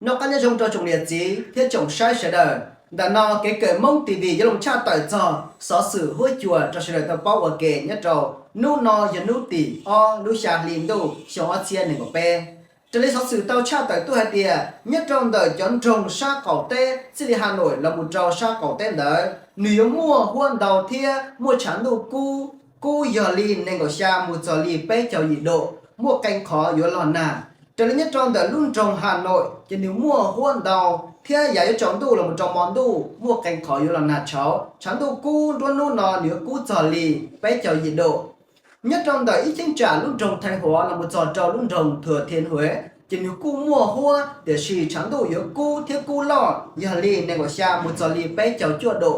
Noj qab nyob zoo rau tsoom niam txiv thiab tsoom saib sawv daws. Ntawm no kev kawm Hmoob TV yuav los tshaj tawm txog xov xwm huab cua rau sawv daws tau paub ua ke nyob rau hnub no yog hnub tim ob lub xya hli ntuj xyoo ob txhiab nees nkaum peb. Raws li xov xwm tau tshaj tawm tuaj hais tias nyob rau ntawm cov nroog sab qaum teb txij li Has Nois los mus rau sab qaum teb ntawd nws yuav muaj huab ntau thiab muaj tshav ntuj kub, kub yog li nees nkaum xya mus txog li peb caug yim dum, muaj qee qhov yuav los nag. Raws li nyob rau ntawm lub nroog Has Nois ces nws muaj huab ntau thiab yav yuav tsaus ntuj los mus rau hmo ntuj muaj qee qhov yuav los nag tshauv, tshav ntuj kub nruab hnub no nws yuav kub txog li peb caug yim dum. Nyob rau ntawm ib cheeb tsam lub nroog Theej Huav los mus txog rau lub nroog Thuam Thiaj Huav ces nws kuj muaj huab tiam sis tshav ntuj yuav kub thiab kub loj yog li nees nkaum xya mus txog li peb caug cuaj dum.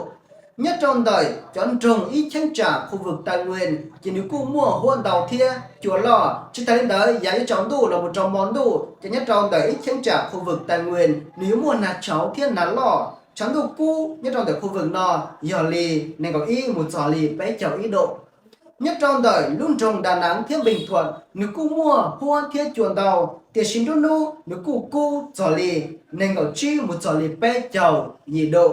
Nyob rau ntawm cov nroog ib cheeb tsam khu vwm Taiv Nkuas ces nws kuj muaj huab ntau thiab cua loj. Tsis tas li ntawd yav yuav tsaus ntuj los mus rau hmo ntuj ces nyob rau ntawm ib cheeb tsam khu vwm Taiv Nkuas nws yuav muaj nag tshauv thiab nag loj. Tshav ntuj kub nyob rau ntawm khu vwm no yog li nees nkaum ib mus txog li peb caug ib dum. Nyob rau ntawm lub nroog Đà Nẵng thiab Bình Thuận nws kuj muaj huab thiab cua ntau, tiam sis nruab hnub nws kuj kub txog li nees nkaum tsib mus txog li peb caug yim dum.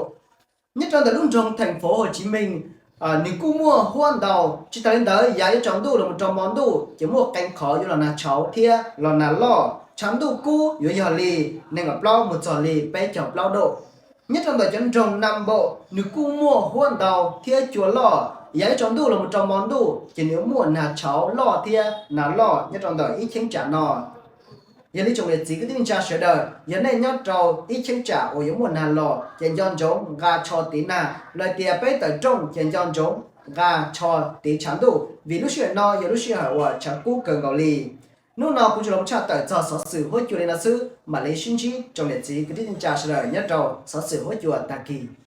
Nyob rau ntawm lub nroog Thành phố Hồ Chí Minh nws kuj muaj huab ntau, tsis tas li ntawd yav yuav tsaus ntuj los mus rau hmo ntuj ces muaj qee qhov yuav los nag tshauv thiab los nag loj, tshav ntuj kub yuav yog li nees nkaum plaub mus txog li peb caug plaub dum. Nyob rau ntawm cov nroog Nam Bộ nws kuj muaj huab ntau thiab cua loj, yav yuav tsaus ntuj los mus rau hmo ntuj ces nws yuav muaj nag tshauv loj thiab nag loj nyob rau ntawm ib cheeb tsam no. Yog li tsoom niam txiv kwv tij neej tsa sawv daws, yog nej nyob rau ib cheeb tsam uas yuav muaj nag los ces nco ntsoov nqa tsho tiv nag, los tias peb tawm rooj ces nco ntsoov nqa tsho tiv tshav ntuj, vim lub sij hawm no yog lub sij hawm uas tshav kub kawg nkaus li. Hnub no kuv tsuas los tshaj tawm txog xov xwm huab cua li no xwb, mam li sib ntsib tsoom niam txiv kwv tij neej tsa sawv daws nyob rau xov xwm huab cua tag kis.